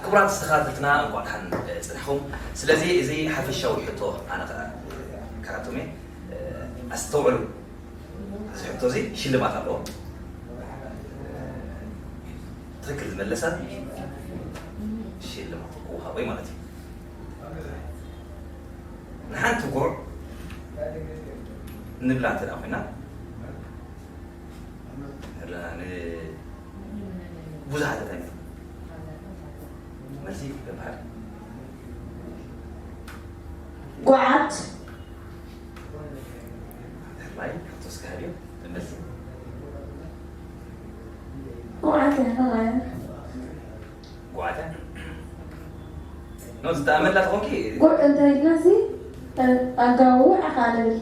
ክቡራት ተኸታተልትና፣ እንኳዕ ደሓን ጽናሕኩም። ስለዚ እዚ ሓፈሻዊ ሕቶ ኣነ ከኣ ክሓቶም እየ። ኣስተውዕሉ፣ እዚ ሕቶ እዚ ሽልማት ኣለዎ። ትኽክል ዝመለሰ ሽልማት ክወሃቦ እዩ ማለት እዩ። ንሓንቲ ጉዕ ንብላ እንተ ደኣ ኮይና፣ ንብላ ን-፣ ብዙሓት እንታይ መልሲ በብሓደ። ጓዓት። ሕራይ፣ ሕቶ ስጋብ እዩ። መልሲ። ጓዓት፣ ሕራይ። ጓዓት። ኖ፣ ዝተኣመላ ተኾንኪ። ጉዕ እንታይ ኢልና ሲ? ኣጋውዕ ኣኻ ንብል።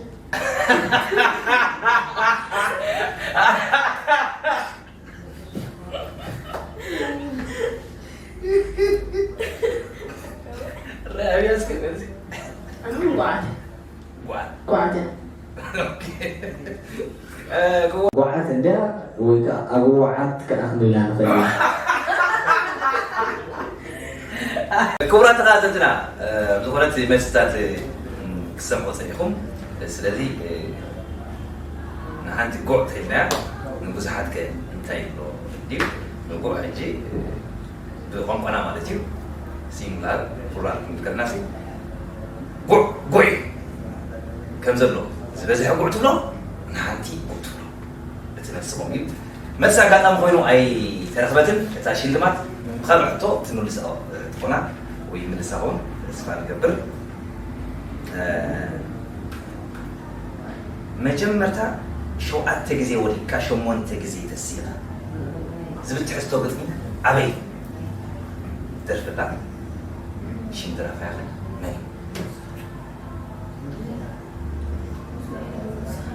ራብያ እስከ መልሲ። ኣነ ጓዓት። ጓዓት። ጓዓት። ኦኬ። እ፣ ክዋ- ጓዓት እንድያ ወይ ከዓ ኣግዋዓት ከዓ ክንብላ ንኽእል ኢና። ክቡራት ተኸታተልትና፣ እ፣ ዝኾነት መልስታት፣ እ፣ ክሰምዑ ጸኒኹም። ስለዚ፣ እ፣ ንሓንቲ ጉዕ ተይልናያ፣ ንብዙሓት ከ እንታይ ይብሎ ድዩ? ንጉዕ ሕጂ፣ እ፣ ብቋንቋና ማለት እዩ፣ ሲንጉላር፣ ፕሉራል ክንብል ከለና ሲ፣ ጉዕ፣ ጉዕ እዩ። ከም ዘሎ፣ ዝበዝሐ ጉዕ ትብሎ፣ ንሓንቲ ጉዕ ትብሎ። እቲ መልሲ ከምኡ እዩ። መልሲ ኣጋጣሚ ኮይኑ ኣይተረኽበትን። እታ ሽልማት ብኻልእ ሕቶ ትምልሳ ትኾና ወይ ይምልሳ ኸውን ተስፋ ንገብር። እ፣ መጀመርታ ሸውዓተ ግዜ ወዲቕካ ሸሞንተ ግዜ ተሲእኻ ዝብል ትሕዝቶ ግጥሚ ኣበይ ደርፊ ኣላ? ሽም ደራፋያ ኸ መን እዩ?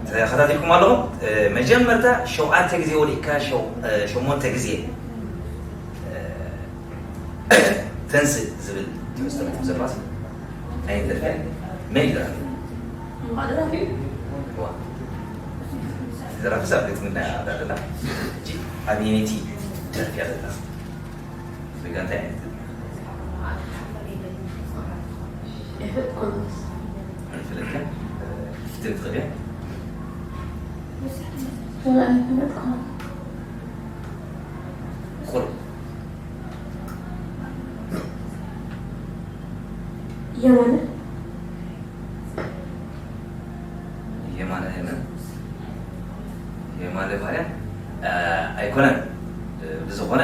ተኸታቲልኩም ኣለኹም። እ፣ መጀመርታ ሸውዓተ ግዜ ወዲቕካ ሸው-፣ እ፣ ሸሞንተ ግዜ፣ እ፣ ተንስእ ዝብል ትሕዝቶ ዘለዋ ሲ፣ ናይ ደርፊ መን እዩ ደራፊ? እዋ። ደራፊ ሰብ ግጥምና እያ ኣላ። ሕጂ ኣብ የነይቲ ደርፊ እያ ዘላ? ወይ ከኣ እንታይ ዓይነት ግጥሚ? ኣይፈልጥኩን። ኣይፈለጥክን? ክትብል ትኽእሊ እያ? ወላ ኣይፈለጥኩን። ቁሩብ። የማነ። የማነ፣ የማነ፣ የማነ ማርያም፣ እ፣ ኣይኮነን። እ፣ ብዝኾነ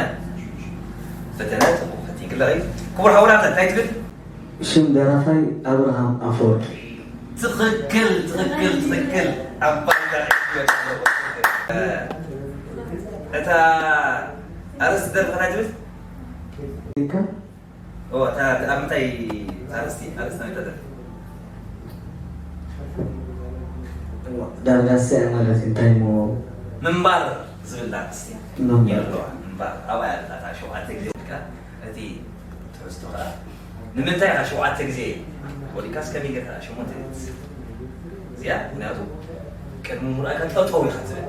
ፈተነ ጽቡቕ ፈቲንክላ እዩ። ክቡር ሓውና፣ እንታይ ትብል? ሽም ደራፋይ ኣብርሃም ኣፈወርቂ። ትኽክል፣ ትኽክል፣ ትኽክል። ዓባይ ዳርፊ። እ፣ እታ ኣርእስቲ ደርፊ እንታይ ትብል? ኢካ? ኦ፣ እታ፣ እታ ኣብ ምንታይ ኣርእስቲ? ኣርእስቲ ናይታ ደርፊ? ዳርጋ ስዕር ማለት እንታይ እሞ? ምንባር ዝብል ኣርእስቲ ምንባር። ይብልዋ። ምንባር። ኣብኣ እያ እታ ሸውዓተ ግዜ ወዲቕካ፣ እቲ ትሕዝቶ ከኣ ንምንታይ ኢኻ ሸውዓተ ግዜ ወዲቕካስ ከመይ ጌርካ ሸሞንተ ግዜ ትስእ? እዚኣ ምኽንያቱ ቅድሚ ምርኣይካ ጠጠው ኢኻ ትብል።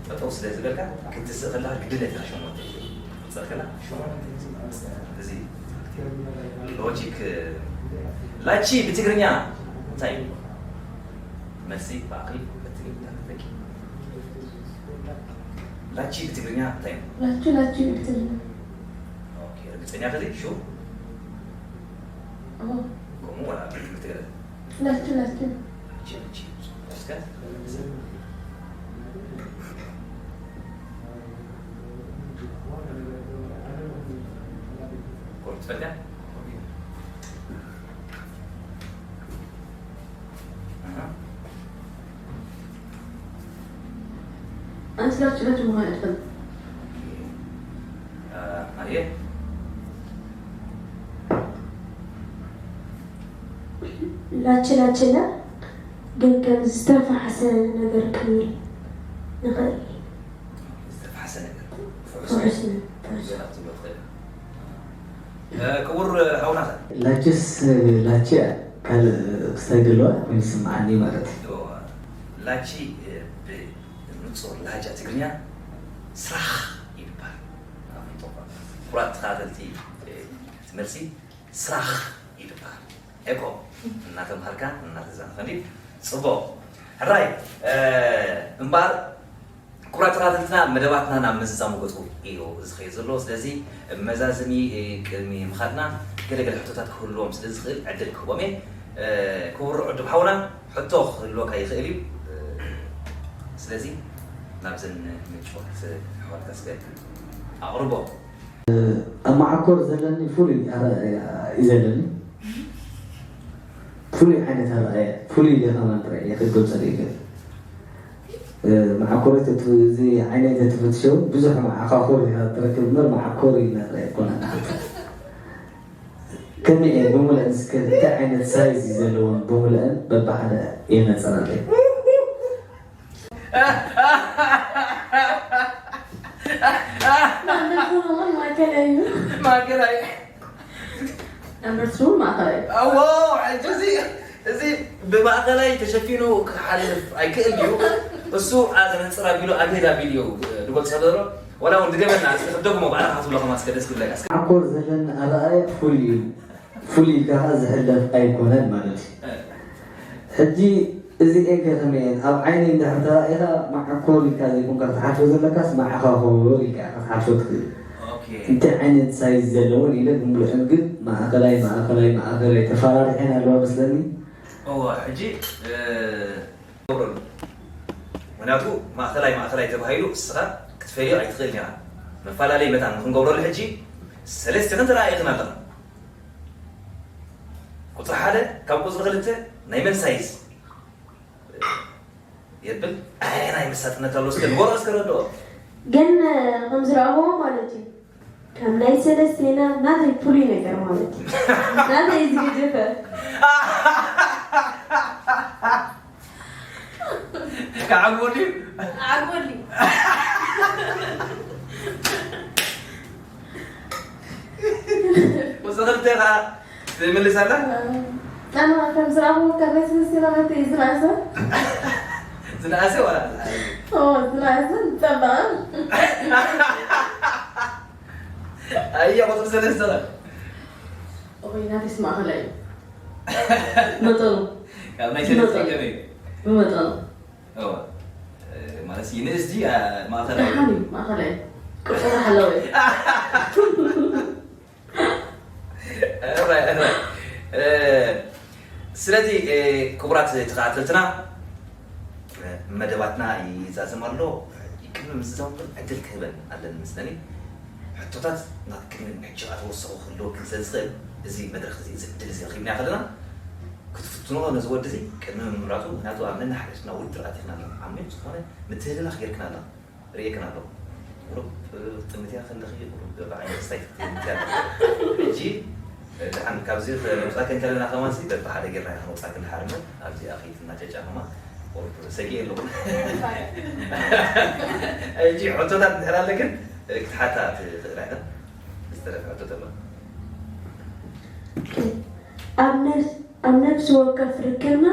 ጠጠው ስለ ዝበልካ ክትስእ ከለኻ ግድነት ኢኻ ሸሞንተ ግዜ። ክትጸር ከላ ሸሞንተ ግዜ። እዚ ሎጂክ። ላቺ ብትግርኛ እንታይ እዩ? መልሲ ብኣኺ ፈትኒ እንዳተተኪ። ላቺ ብትግርኛ እንታይ እዩ? ላቺ፣ ላቺ ብትግርኛ። ኦኬ፣ ርግጸኛ ከዚ ሹ? ኦ። ከምኡ ወላ ብትግርኛ? ላቺ፣ ላቺ። ላቺ፣ ላቺ። እስከ ቁርጥ ፈልጋ? ኣንስላችበት መሆን ኣትፈልጥ። ኣየ። ላችላችለ ግን ከም ዝተፋሕሰ ነገር ክንብል ንኽእል። ዝተፋሕሰ ነገር። ፍሑስ። ፍሑስ ነ-፣ ፍሑስ። ገና ክትብሎ ትኽእል። እ፣ ክቡር ሓውና ኸ? ላችስ ላች እያ፣ ካልእ ክስታይ ዘለዋ ኮይኑ ይስምዓኒ ማለት እዩ። እዎ፣ ላቺ፣ እ፣ ብንጹር ላሃጃ ትግርኛ ስራሕ ይባሃል። ኣፍልጦ እኳ። ክቡራት ተኸታተልቲ፣ እ፣ መልሲ ስራሕ እዩ ዝበሃል። ኤኮ እናተምሃርካ እናተዛንፈኒ ጽቡቕ። ሕራይ እምበኣር ክቡራት ተኸታተልትና፣ መደባትና ናብ ምዝዛሙ ገጹ እዩ ዝኸይድ ዘሎ። ስለዚ መዛዘሚ ቅድሚ ምኻድና ገለገለ ሕቶታት ክህልዎም ስለ ዝኽእል ዕድል ክህቦም እየ። ክቡር ዕዱም ሓውና፣ ሕቶ ክህልወካ ይኽእል እዩ። ስለዚ ናብዘን ምጭዋት ኣሕዋትካ ስለ ኣቕርቦ። ኣብ መዓኮር ዘለኒ ፍሉይ ኣረኣእያ እዩ ዘለኒ። ፍሉይ ዓይነት ኣረኣእያ፣ ፍሉይ ኢለ ከማን ጥራይ እየ ክገልጸሉ ይኽእል። መዓኮር ተት-፣ እዚ ዓይነይ ተትፍትሸው ብዙሕ መዓኻኾር ኢኻ ትረክብ እምበር መዓኮር ኢልና ጥራይ ኣይኮነን። ከመይ እየ ብምልአን እስከ እንታይ ዓይነት ሳይዝ እዩ ዘለዎም ብምልአን በብሓደ እየ ነጸራለይ። ማእከላይ እዩ። ማእከላይ። ኣንበርሱ ማእከላይ። ኣዎ፣ ሕጂ እዚ፣ እዚ ብማእከላይ ተሸፊኑ ክሓልፍ ኣይክእል እዩ። እሱ ኣዘነጽር ኣቢሉ ኣግሄድ ኣቢሉ እዩ ዝገልጾ ዘሎ። ዋላ እውን ድገመልና፣ እስኪ ክትደግሞ ባዕልኻ ክትብሎ ከማን እስከ ደስ ክብለካ። እስከ። ዓኮር ዘለኒ ኣረኣእያ ፍሉይ እዩ። ፍሉይ ኢልካ ከዓ ዝሕለፍ ኣይኮነን ማለት እዩ። ሕጂ እዚኤን ከ ከመይ እየን? ኣብ ዓይነይ እንድሕር ተራኢኻ መዓኮር ኢልካ ዘይኮንካ ክትሓልፎ ዘለካስ መዓኻኾር ኢልካ ኢኻ ክትሓልፎ ትኽእል። እንታይ ዓይነት ሳይዝ ዘለወን ኢለ ብምሉአን ግን ማእኸላይ ማእኸላይ ማእኸላይ ተፈራሪሐን ኣለዋ መስለኒ። እወ ሕጂ ገብረሉ ምክንያቱ ማእኸላይ ማእኸላይ ተባሂሉ እስኻ ክትፈልዮ ኣይትኽእል ኢኻ። መፈላለይ መታን ንክንገብረሉ ሕጂ ሰለስቲኽን ተረኣኢኽን ኣለኻ። ቁፅሪ ሓደ ካብ ቁፅሪ ክልተ ናይ መን ሳይዝ የብል ኣየናይ መሳጥነት ኣሎ እስከ ንገሮ እስከ ረድኦ። ግን ከም ዝረኣኽዎ ማለት እዩ ካብ ናይ ሰለስቴና ናተይ ፍሉይ ነገር ማለት እዩ ናተይ ዝገደፈ ክዓግቦ ድዩ? ዓግቦ ድዩ? ቁፅሪ ክልተ ከዓ ትምልስ ኣላ? ኣነ ከም ዝረኣኹ ካብ ናይ ሰለስተ ናተይ ዝነኣሰ ዝነኣሰ ዋላ ዝዓበየ? ዝነኣሰ ዝፀበቐ ኣየ ቁፅሪ ሰለስተ ኸ? ኦይ ናተይስ ማእኸላይ እዩ መጠኑ ካብ ናይ ሰለስተ ከመይ? ብመጠኑ እወ ማለት ንእስ ድያ ማእኸላይ ደሓን እዩ ማእኸላይ እዩ ቅርፂ ሓለወ እዩ እራይ እራይ ስለዚ ክቡራት ተኸታተልትና መደባትና ይዛዘም ኣሎ ቅድሚ ምዝዛሙ ግን ዕድል ክህበን ኣለኒ መስለኒ ሕቶታት ናብ ቅድሚ ሕጂ ኣተወሰኹ ክህልወክን ስለ ዝኽእል እዚ መድረኽ እዚ እዚ ዕድል እዚ ረኺብናዮ ከለና ክትፍትንኦ ነዚ ወዲ እዚ ቅድሚ ምምራፁ ምክንያቱ ኣብ ነናሕድሕድና ውድድር ኣቲኽና ኣለና ዓሚቕ ዝኾነ ምትህልላኽ ጌርክና ኣለና ርእየክን ኣለኹ ቁሩብ ክትጥምትያ ከለኺ ቁሩብ በብዓይነት ስታይ ክትጥምትያ ኣለኺ ሕጂ ደሓን ካብዚ ነውፃክን ከለና ከማንሲ በብሓደ ጌርና ኢና ክንወፃክን ድሓር እምበር ኣብዚኣ ከይትናጨጫ ከማ ቁሩብ ሰጊኤ ኣለኹ ሕጂ ሕቶታት እንድሕር ኣለክን ክትሓታ ትኽእላ ኢና ዝተረፈ ሕቶ ተሎ ኣብ ነፍሲ ኣብ ነፍሲ ወከፍ ርክብና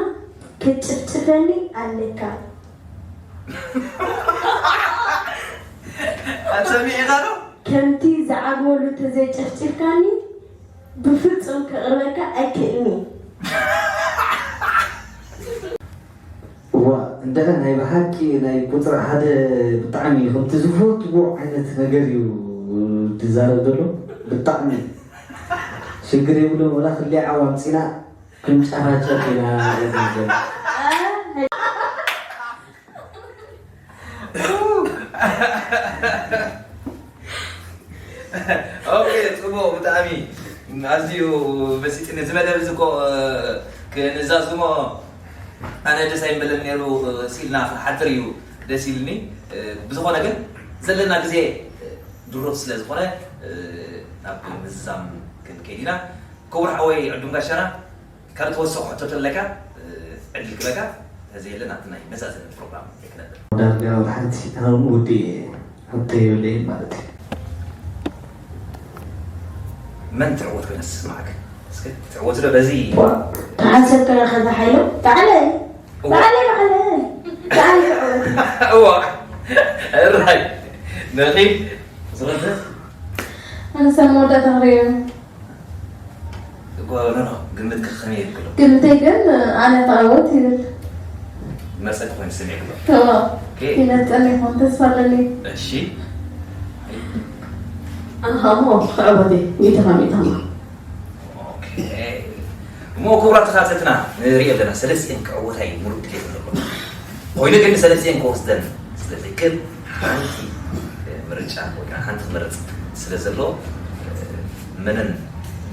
ክትጭፍጭፈኒ ኣለካ። ኣሰሚዕና ዶ? ከምቲ ዝዓግበሉ ተዘይጨፍጭፍካኒ ብፍጹም ከቕርበካ ኣይክእልኒ። እዋ እንደገ ናይ ብሓቂ ናይ ቁፅሪ ሓደ ብጣዕሚ ከምቲ ዝፈትዎ ዓይነት ነገር እዩ ዝዛረብ ዘሎ ብጣዕሚ ሽግር የብሉን ወላ ክልተ ዓው ኣምፂና ክንጨፋጨፍ ኢና እዩ ዝብል። ኦኬ ፅቡቅ ብጣዕሚ ኣዝዩ መሲጥኒ እዚ መደብ እዚ እኮ ክንዛዝሞ ኣነ ደስ ኣይምበለን ነይሩ ሲልና ክንሓድር እዩ ደስ ኢልኒ ብዝኾነ ግን ዘለና ግዜ ድሩት ስለ ዝኾነ ናብ ምዝዛም ክንከይድ ኢና ክቡር ሓወይ ዕዱም ጋሻና ካልእ ተወሰኹ ሕቶ ተለካ ዕድል ክበካ ተዘየለ ናብቲ ናይ መዛዘሚ ፕሮግራም ክነብር ዳርጋ ኣብ ሓንቲ ዓቕሚ ወዲ ሓብተ የብለይን ማለት እዩ መን ትዕወት ኮይነ ዝስማዓክ እስከ ትዕወት ዶ በዚ ተሓሰብከ ከዛ ሓይሎ ባዕለይ ባዕለይ ባዕለይ ባዕለይ ትዕወት እዋ ራይ ነኺ ዝረድእ ኣነሳ መወዳእታ ክርእዮ ግምት ከኸመይ ይብሎ? ግምተይ ግን ኣነ ክዕወት ይብል። መርፀ ክኾይን ስምዒ ብሎ። ኪነት ጸኒኹም ተስፋ ኣለኒ። እሺ። ኣነ ኸሞ ክዕወት እየ። ሚእቲ ካብ ሚእቲ ኸማ። እሞ ክቡራት ተኻተትና ንሪኦ ኣለና ሰለስቲኦም ክዕወታ እዩ ሙሉእ ድሌት ኣለዎ። ኮይኑ ግን ሰለስቲኦም ክወስደን ስለዘይክእል ሓንቲ ምርጫ ወይ ከዓ ሓንቲ ክመረፅ ስለ ዘለዎ መነን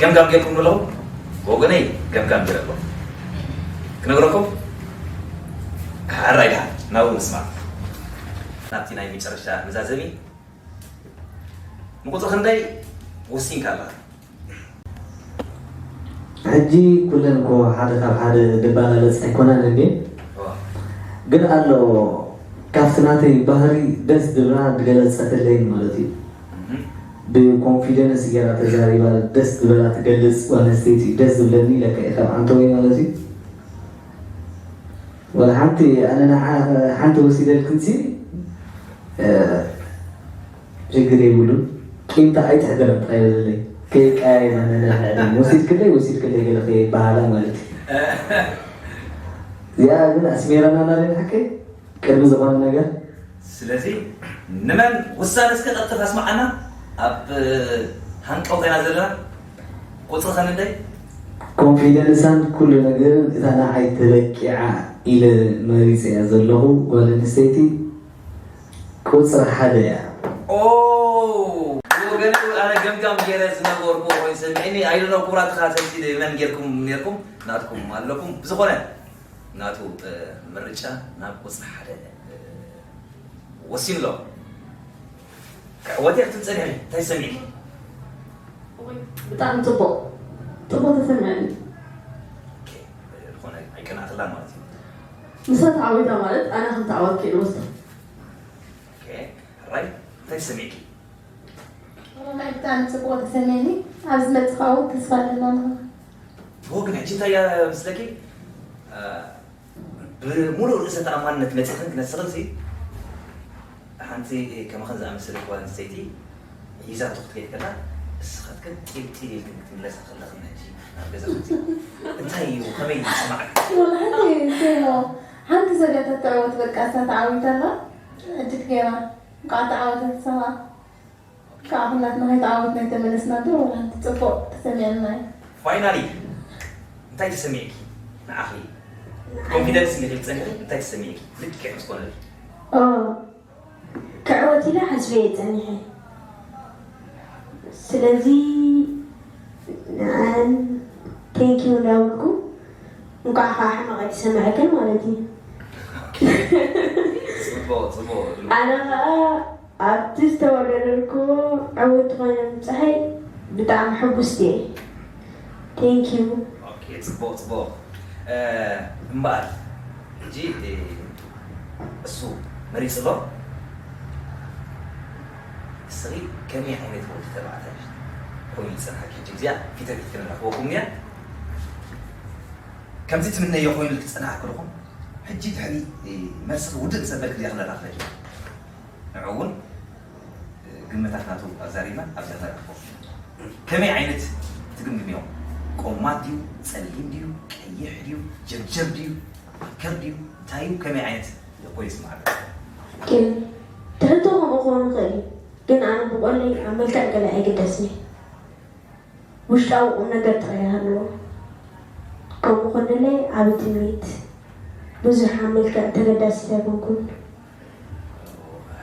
ገምጋም ጌርኩም ኣለኹም? ብወገነይ ገምጋም ጌረ ኣለኹ። ክነግረኩም ሓራይ ድሓ ናብኡ ንስማዕ። ናብቲ ናይ መጨረሻ መዛዘሚ ንቁፅሪ ክንደይ ወሲንካ ኣለኻ? ሕጂ ኩለን እኮ ሓደ ካብ ሓደ ድባላለፅ ኣይኮናን እንዴ? ግን ኣሎ ካብቲ ናተይ ባህሪ ደስ ዝብላ ዝገለፀትለይን ማለት እዩ። ብኮንፊደንስ ገይራ ተዛሪባ ደስ ዝበላ ትገልፅ ጓል ኣንስተይቲ ደስ ዝብለኒ ኢለካ እየ ካብ ዓንተወይ ማለት እዩ። ወላ ሓንቲ ኣነ ንዓ ሓንቲ ወሲደልክንሲ ሽግር የብሉን። ቂምታ ኣይትሕደረን ጥራይ በለለይ። ከይቀያየማ ነንሕድሕድና ወሲድክለይ ወሲድክለይ ገለ ከይበሃላ ማለት እዩ። እዚኣ ግን ኣስሜራና ናበይ ንሓቀይ ቅድሚ ዝኾነ ነገር ስለዚ ንመን ውሳነ እስከ ቀልጥፍ ኣስማዓና። ኣብ ሃንቀውታ ኢና ዘለና። ቁፅሪ ከንደይ? ኮንፊደንሳን ኩሉ ነገርን እታ ንዓይ ተበቂዓ ኢለ መሪፀያ ዘለኹ ጓል ኣንስተይቲ ቁፅሪ ሓደ እያ። ኦ ወገነ ኣነ ገምጋም ገይረ ዝነበርኩ ኮይኑ ሰሚዕኒ ኣይደሎ ክቡራት ተኻተልቲ መን ጌርኩም ኔርኩም ናትኩም ኣለኩም ብዝኾነ ናቱ ምርጫ ናብ ቁፅሪ ሓደ ወሲኑ ኣሎ። ክዕወት እየ ክትብል ፀኒሐ እንታይ ሰሚዕኒ? ብጣዕሚ ፅቡቅ ፅቡቅ ተሰሚዐኒ። ዝኾነ ኣይቀናእትላን ማለት እዩ። ንሳ ተዓዊታ ማለት ኣነ ከም ተዓወት ክኢል ወስዶ። ሕራይ እንታይ ተሰሚዕኪ? ናይ ብጣዕሚ ፅቡቅ ተሰሚዕኒ። ኣብ ዝመፅእ ከዓ እውን ተስፋ ኣለና ንኸ ብወ ግን ሕጂ እንታይ እያ ምስለኪ ብሙሉእ ርእሰ ተኣማንነት መፂኽን ክነስኽን ሲ ሓንቲ ከማኽን ዝኣመሰለት ጓል ኣንስተይቲ ሒዛቶ ክትከይድ ከላ እስኻትክን ጢልጢል ኢልክን ክትምለሳ ከለኽን ሕጂ ናብ ገዛ ክትሪ እንታይ እዩ ከመይ ይስማዓክ? ሓንቲ ሰብ እያ ተትዕወት በቃ እሳ ተዓዊታ ኣላ ዕድል ገይራ እንኳዕ ተዓወተት እሳ ከዓ ኩላትና ከይተዓወትና ኣይተመለስና ዶ ወላ ሓንቲ ፅቡቅ ተሰሚዕና እዩ። ፋይናሊ እንታይ ተሰሚዕኪ ንዓኺ ኮንፊደንስ ኢልኺ ዝፀንሒ እንታይ ተሰሚዕኪ ልክዕ ምስ ኮነልኪ ክዕወት ኢለ ሓስበ እየ ፀኒሐ። ስለዚ ንኣን ቴንኪዩ እንዳበልኩ እንኳዕ ከዓ ሕማቕ ኣይተሰምዐክን ማለት እዩ። ፅቡቅ ፅቡቅ ኣነ ከዓ ኣብቲ ዝተወዳደርክዎ ዕውት ኮይነ ምብፃሐይ ብጣዕሚ ሕጉስቲ እየ። ቴንኪዩ። ኦኬ ፅቡቅ ፅቡቅ እምበኣር ሕጂ እሱ መሪፅ ኣሎ እስኺ ከመይ ዓይነት ወዲ ተባዕታይ ኮይኑ ዝፀንሓኪ ሕጂ እዚኣ ፊተ ፊት ክንረኽበኩም እያ ከምዚ ትምነዮ ኮይኑ ዝፀናሕኪ ዶኹም ሕጂ ድሕሪ መልስኺ ውድእ ምስ ኣበልኪ እዚኣ ክንራኸበ ንዑ እውን ግምታት ናቱ ኣዛሪብና ኣብዛ ንረኽቦ። ከመይ ዓይነት ትግምግምዮ? ቆማት ድዩ? ጸሊም ድዩ? ቀይሕ ድዩ? ጀብጀብ ድዩ? ኣከር ድዩ? እንታይ እዩ? ከመይ ዓይነት ኮይኑ ይስምዓካ? ትሕቶ ከምኡ ክኸውን ይኽእል እዩ፣ ግን ኣነ ብቆለይ ኣብ መልክዕ ገለ ኣይግደስን እየ። ውሽጣዊ ቁምነገር ጥራይ ይሃልዎ። ከምኡ ክንድለይ ዓቢ ትምኒት። ብዙሕ ኣብ መልክዕ ተገዳሲት ኣይኮንኩን።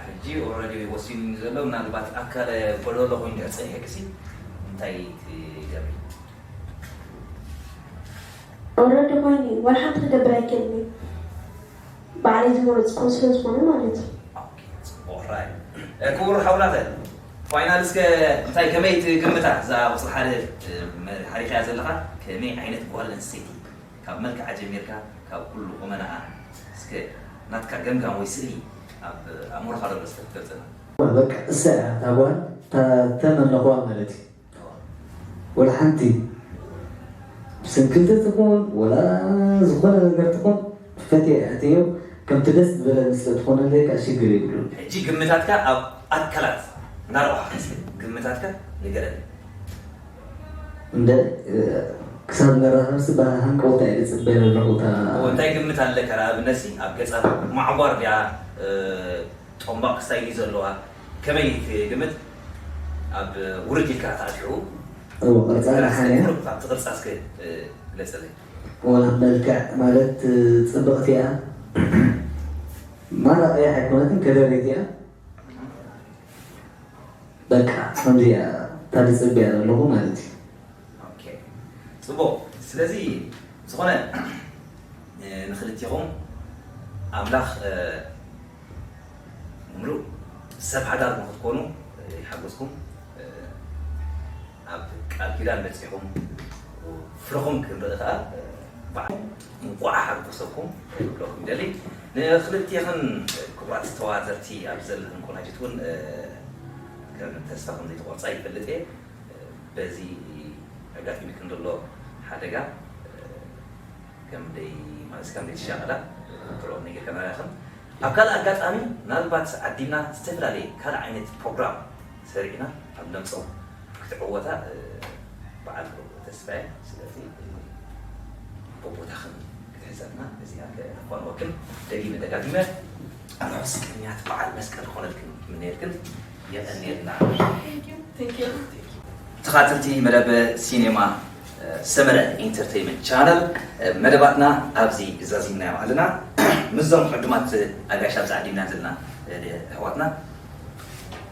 ሕጂ ኦረዲ ወሲኑ ዘሎ ምናልባት ኣካለ ጎደሎ ኮይኑ ድሕር ፀኒሐ ክሲ እንታይ ትገብሪ? ኦረዲ ኮይኑ ዋላ ሓንቲ ክገብር ኣይክእልን እዩ። ባዕለይ ዝመረፅኩ ስለ ዝኾነ ማለት እዩ። ኦኬ፣ ፅቡቕ ራይ። እ፣ ክቡር ሓውናተ ፋይናል እስከ እንታይ ከመይ ትግምታ እዛ ቁፅሪ ሓደ እ፣ መ- ሓሪኻያ ዘለኻ ከመይ ዓይነት ጓል ኣንስተይቲ ካብ መልክዓ ጀሚርካ ካብ ኩሉ ቁመናኣ እስከ ናትካ ገምጋም ወይ ስእሊ ኣብ ኣእምሮኻ ዘሎ እስከ ክትገልፀና በቃ እሳ እያ እታ ጓል እታ ተመነኹዋ ማለት እዩ። ወላ ሓንቲ ስንክልቲ ትኹን ወላ ዝኾነ ነገር ትኹን ፈትየ ኣትዮ ከምቲ ደስ ዝበለኒ ስለ ትኾነለይ ከዓ ሽግር የብሉን። ሕጂ ግምታትካ ኣብ ኣካላት እናረኣኻ እስኪ ግምታትካ ንገረኒ። እንደ ክሳብ ንራኸብሲ ብሃንቀውታ እየ ዝፅበ ዘለኹ። እታ እዎ፣ እንታይ ግምት ኣለካ? ንኣብነትሲ ኣብ ገጻ ማዕቧር ድያ፣ እ፣ ጦምባቕ ስታይል እዩ ዘለዋ? ከመይ ትግምት? ኣብ ውርድ ኢልካ ተኣትዩ እዎ፣ ቅርጻ ደሓን እያ። ቁሩብ ካብቲ ቅርጻ እስከ፣ እ፣ ግለጸለይ። ወላ መልክዕ ማለት፣ እ፣ ጽብቕቲ እያ። ማራ ቀያሕ ኣይኮነትን፣ ከደረይቲ እያ። በቃ ከምዚኣ እታ ዝጽበያ ዘለኹ ማለት እዩ። ኦኬ፣ ጽቡቕ። ስለዚ ዝኾነ፣ እ፣ ንኽልቴኹም ኣምላኽ፣ እ፣ ምሉእ ሰብ ሓዳር ንኽትኮኑ፣ እ፣ ይሓግዝኩም። እ፣ ኣብ ቃል ኪዳን በጺሕኩም ፍረኹም ክንርኢ ከኣ፣ እ፣ ባዕ-፣ እንቋዕ ሓጎሰኩም ክብለኩም ይደሊ። ንኽልቴኽን ክቡራት ተዋዘርቲ ኣብ ዘለኽን ቆናጅት እውን፣ እ፣ ከም ተስፋ ከም ዘይተቆርጻ ይፈልጥ እየ። በዚ ኣጋጢሙክን ዘሎ ሓደጋ፣ እ፣ ከም ደይ-፣ ማለት ከም ዘይትሻቐላ፣ እ፣ ብርኦም ነጊርካና ኢኽን። ኣብ ካልእ ኣጋጣሚ ምናልባት ዓዲምና ዝተፈላለየ ካልእ ዓይነት ፕሮግራም ሰሪዕና ኣብ ነምጽኦ ክትዕወታ፣ እ፣ በዓል ተስፋ እየ። ስለዚ፣ እ፣ በቦታኽን ክትሕዘና እዚኣ ከነፋንወክን ደጊመ ደጋጊመ ርሑስ ቅንያት በዓል መስቀል ክኾነልክን ይምነየልክን። የቐንየልና። Thank you. Thank you. ተኻተልቲ መደብ ሲኔማ፣ እ፣ ሰመረ ኢንተርቴይንመንት ቻነል፣ እ፣ መደባትና ኣብዚ ዛዚምናዮም ኣለና። ምስዞም ዕዱማት ኣጋይሽ ኣብዚ ዓዲምና ዘለና፣ እ፣ ኣሕዋትና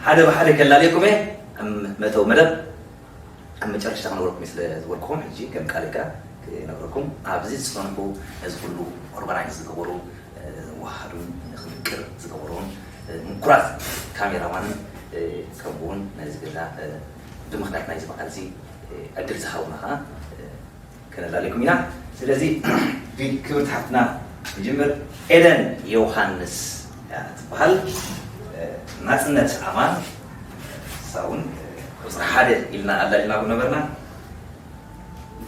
ሓደ ብሓደ ከላልየኩም እየ። ኣብ መእተዊ መደብ ኣብ መጨረሽታ ክነግረኩም ስለ ዝበልኩኹም፣ ሕጂ ከም ቃል ከኣ ክነግረኩም፣ ኣብዚ ዝጸንሑ ነዚ ኩሉ ኦርጋናይዝ ዝገበሩ፣ እ፣ ዘወሃሃዱን ንኽምቅር ዝገበሩን፣ እ፣ ምኩራት ካሜራማንን፣ እ፣ ከምኡ እውን ነዚ ገዛ፣ እ፣ ብምኽንያት ናይዚ በዓል እዚ፣ እ፣ ዕድል ዝሃቡና ከኣ፣ እ፣ ከነላልየኩም ኢና። ስለዚ ብክብርቲ ሓፍትና ንጅምር። ኤደን ዮሃንስ እያ ትበሃል። ናጽነት ኣማን፣ እሳ እውን ቁጽሪ ሓደ ኢልና ኣላሊና ነበርና።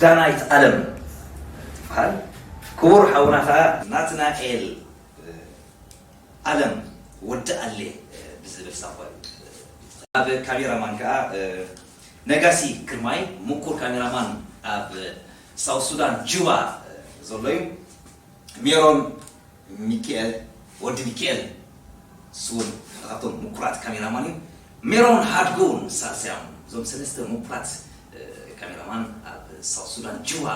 ዳናይት ኣለም ትበሃል። ክቡር ሓውና ከኣ ናትናኤል ኣለም ወዲ ኣሌ ብዝብል ሳጓ እዩ። ኣብ ካሜራማን ከኣ ነጋሲ ግርማይ፣ ምኩር ካሜራማን ኣብ ሳውት ሱዳን ጁባ ዘሎ እዩ። ሜሮን ሚካኤል፣ ወዲ ሚካኤል፣ እሱ እውን ሓደ ካብቶም ምኩራት ካሜራማን እዩ። ሜሮን ሓድጉ እውን ሳልሳዮም። እዞም ሰለስተ ምኩራት፣ እ፣ ካሜራማን ኣብ ሳውት ሱዳን ጁባ፣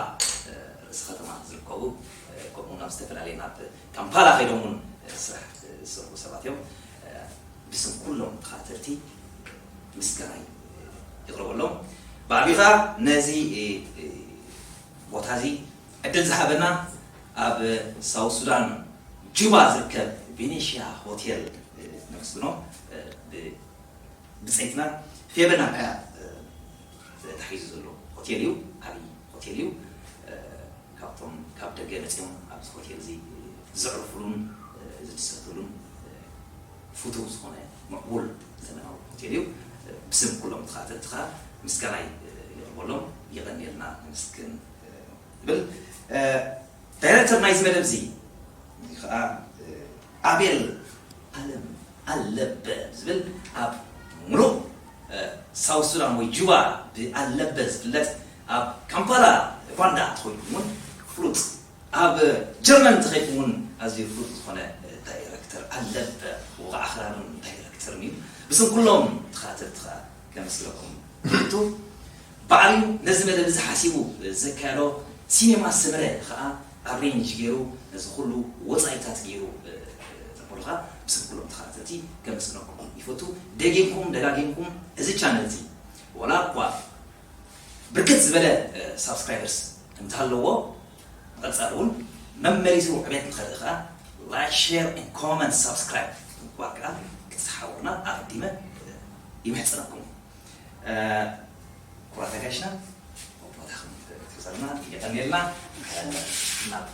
እ፣ ርእሲ ከተማ ዝርከቡ፣ እ፣ ከምኡ እውን ኣብ ዝተፈላለየ ናብ ካምፓላ ከይዶም እውን፣ እ፣ ስራሕ፣ እ፣ ዝሰርሑ ሰባት እዮም። እ፣ ብስም ኩሎም ተኸታተልቲ ምስጋናይ፣ እ፣ የቕርበሎም። ብዓቢኻ ነዚ፣ እ፣ እ፣ ቦታ እዚ ዕድል ዝሃበና ኣብ ሳውት ሱዳን ጁባ ዝርከብ ቬኔሽያ ሆቴል፣ እ፣ ነመስግኖ። እ፣ ብ-፣ ብጸይትና ፌበና ከኣ፣ እ፣ ተታሒዙ ዘሎ ሆቴል እዩ። ዓብዪ ሆቴል እዩ። እ፣ ካብቶም ካብ ደገ መጺኦም ኣብዚ ሆቴል እዚ ዘዕርፉሉን፣ እ፣ ዝድሰቱሉን፣ እ፣ ፍቱው ዝኾነ ምዕቡል ዘመናዊ ሆቴል እዩ። እ፣ ብስም ኩሎም ተኸታተልቲ ከኣ ምስጋናይ፣ እ፣ የቕርበሎም። የቐንየልና፣ ነመስግን፣ እ፣ ይብል። እ፣ ዳይረክተር ናይዚ መደብ እዚ ከዓ፣ እ፣ ኣቤል ኣለም ኣለበ ዝብል ኣብ ሙሉእ፣ እ፣ ሳውት ሱዳን ወይ ጁባ ብኣለበ ዝፍለጥ፣ ኣብ ካምፓላ ኡጋንዳ ተኾይኑ እውን ፍሉጥ፣ ኣብ ጀርመን ተኸይኑ እውን ኣዝዩ ፍሉጥ ዝኾነ፣ እ፣ ዳይረክተር ኣለበ ወቕዓ ክራርን ዳይረክተርን እዩ። ብስም ኩሎም ተኸታተልቲ ከዓ ከመስግነኩም ይፈቱ። ባዕሉ ነዚ መደብ እዚ ሓሲቡ ዘካየዶ ሲኔማ ሰመረ ኸኣ ኣሬንጅ ገይሩ ነዚ ኩሉ ወጻኢታት ገይሩ፣ እ፣ ዘበሉ ኸኣ ብስም ኩሎም ተኸታተልቲ ከመስግነኩም ይፈቱ። ደጊምኩም ደጋጊምኩም እዚ ቻነል እዚ ዋላ እኳ ብርክት ዝበለ፣ እ፣ ሳብስክራይበርስ እንተሃለዎ፣ ንቐጻሊ እውን መመሊሱ ዕቤት ንኸርኢ ኸኣ ላይክ፣ ሼር ኤንድ ኮመንት ሳብስክራይብ ምግባር ከኣ ክትሓውሩና ኣቐዲመ፣ እ፣ ይምሕጸነኩም። እ፣ ክቡራት ኣጋይሽና፣ ቦታኹም ክትሕዘልና የቐንየልና። እ፣ ናብ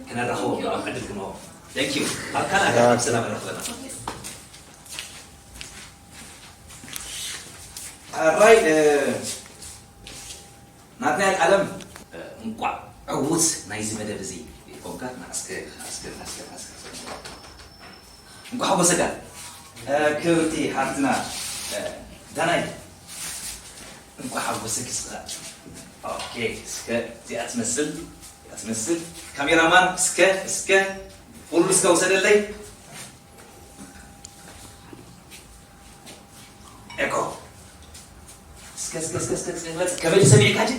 ክነራኸቦ ብኣም ዕድል ክንወ። Thank you። ኣብ ካልእ ኣጋጣሚ ሰላም ንራኸበና። ኣራይ፣ እ፣ ናትናኤል ኣለም፣ እ፣ እንቋዕ ዕዉት ናይዚ መደብ እዚ ኮንካ። ንዓስከ፣ ዓስከ፣ ዓስከ፣ ዓስከ፣ ዓስከ። እንቋዕ ሓጎሰካ፣ እ፣ ክብርቲ ሓፍትና፣ እ፣ ዳናይ፣ እንቋዕ ሓጎሰኪ ስኻ። ኦ፣ ኦኬ፣ እስከ እዚኣ ትመስል፣ እዚኣ ትመስል። ካሜራማን፣ እስከ፣ እስከ፣ ፉል እስከ ውሰደለይ። ኤኮ። እስከ፣ እስከ፣ እስከ፣ እስከ፣ እስከ፣ እስከ፣ ከመይ ተሰሚዕካ ሕጂ?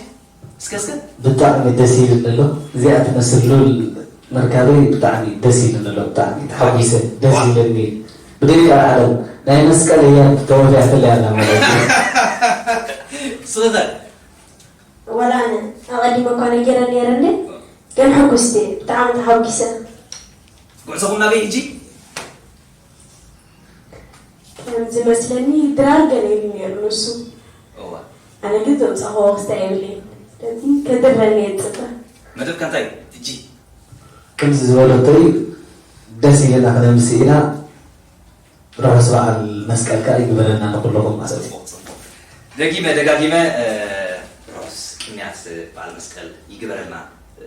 እስከ፣ እስከ። ብጣዕሚ ደስ ይብል ኣሎ። እዚኣ ትመስል ሉል ምርካበይ ብጣዕሚ ደስ ይብል ኣሎ። ብጣዕሚ ተሓጒሰ። ደስ ይብለኒ። ብደቂ ዓለም ናይ መስቀል እያ ተወፊያ ፈለያ ኣላ ማለት እዩ። ስኽተ። ዋላ ኣነ ኣቐዲመ እኳ ነጊረ ነይረ እንዴ፣ ግን ሕጉስቲ እየ። ብጣዕሚ ተሓጒሰ። ጉዕዞኹም ናበይ ሕጂ? ከም ዝመስለኒ ድራር ገለ ኢሉ ነይሩ ንሱ። እዋ። ኣነ ግን ዘውፃእኽዎ ክስታይ የብለይን። ስለዚ ከድረኒ እየ ዝፅበ። መደብካ እንታይ ሕጂ? ከምዚ ዝበለቶ እዩ። ደስ ኢልና ክነምሲ ኢና። ርሑስ በዓል መስቀል ከኣ ይግበረልና ንኩልኹም ማለት እዩ። ጽቡቕ፣ ጽቡቕ። ደጊመ ደጋጊመ፣ እ፣ ርሑስ ቅንያት በዓል መስቀል ይግበረልና፣ እ፣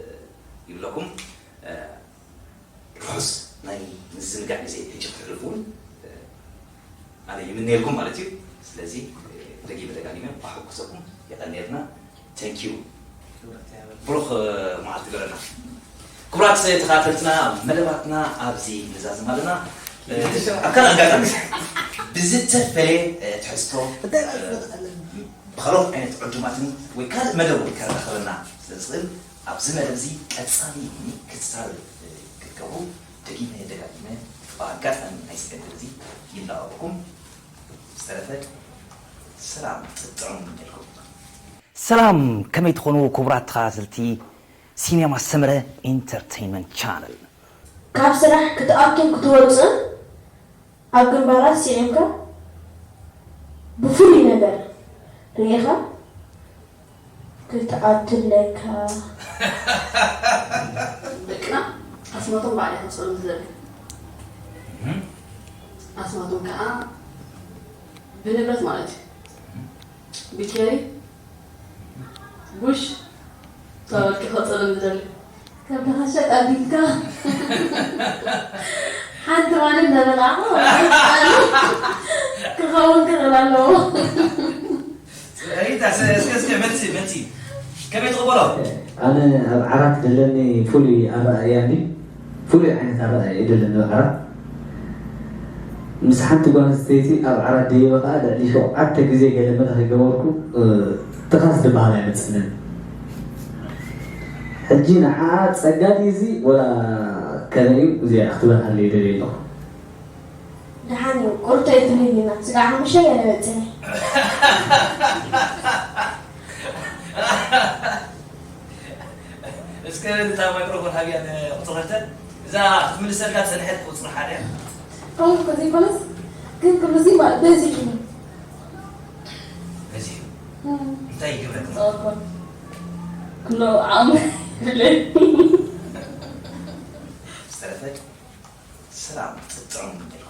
ይብለኩም። እ፣ ርሑስ ናይ ምዝንጋዕ ግዜ ሕጂ ክትሕልፉ እውን፣ እ፣ ኣነ ይምነየልኩም ማለት እዩ። ስለዚ፣ እ፣ ደጊመ ደጋጊመ ኣሐጉሰኩም። የቐንየልና። Thank you። ብሩኽ መዓልቲ ይግበረልና። ክቡራት ተኸታተልትና፣ መደባትና ኣብዚ ንዛዝም ኣለና። ኣብ ካልእ ኣጋጣሚ ብዝተፈለየ ትሕዝቶ፣ ብኻልኦት ዓይነት ዕዱማትን ወይ ካልእ መደብ እውን ከራኽበና ስለ ዝኽእል፣ ኣብዚ መደብ እዚ ቀጻሊ ምክትታል ክትገብሩ ደጊመ ደጋጊመ ብኣጋጣሚ ናይዚ መደብ እዚ ይላበወኩም። ዝተረፈ ሰላም ጥዑም ይበልኩም። ሰላም፣ ከመይ ትኾኑ ክቡራት ተኸታተልቲ ሲኔማ ሰመረ ኢንተርቴይንመንት ቻነል? ካብ ስራሕ ክትኣቱን ክትወፅእን ኣብ ግንባራት ስዒምካ ብፍሉይ ነገር ርኢኻ ክትኣቱ ኣለካ። ደቅና ኣስማቶም ባዕላ እያ ተፅዕኖ ትደሊ። ኣስማቶም ከዓ ብንብረት ማለት እዩ። ብኬሪ፣ ቡሽ፣ ተባልኪ ክቕፅል ዝደሊ። ካብ ደኻሸ ቀቢልካ ሓንቲ ማለት እንዳበላዕኻ ክኸውን ክኽእል ኣለዎ። ሪታ፣ እስከ፣ እስከ፣ እስከ፣ መልሲ፣ መልሲ። ከመይ ትቕበሎ? ኣነ ኣብ ዓራት ዘለኒ ፍሉይ ኣረኣእያ እንዲ፣ ፍሉይ ዓይነት ኣረኣእያ እዩ ዘለኒ ኣብ ዓራት። ምስ ሓንቲ ጓል ኣንስተይቲ ኣብ ዓራት ደይበ ከኣ ልዕሊ ሸውዓተ ግዜ ገለ መለ ከይገበርኩ፣ እ፣ ትኻስ ዝበሃል ኣይመጽእንን። ሕጂ ንዓኣ ጸጋ ድዩ እዚ ወላ ከመይ እዩ? እዚኣ ክትበርሃለይ ይደልየ ኣለኹ። ደሓን እዩ፣ ቁርቶ ኣይትብልን ኢና። ስጋዕ ሓሙሽተ ገለ በጽሐ። እስከ እታ ማይክሮፎን ሃብያ ንቁጽሪ ክልተ። እዛ ክትምልሰልካ ዝጸንሐት ቁጽሪ ሓደ እያ። ከምኡ እኮ ዘይኮነስ፣ ግን ክብሉ እዚ ማለት በዚሕ እዩ። በዚሕ እዩ። እም። እንታይ ይገብረካ? ጸወኮ። ኩሎ ዓቕሚ ይብለኒ። ዝተረፈ ሰላም ጥዑም ይበልኩም።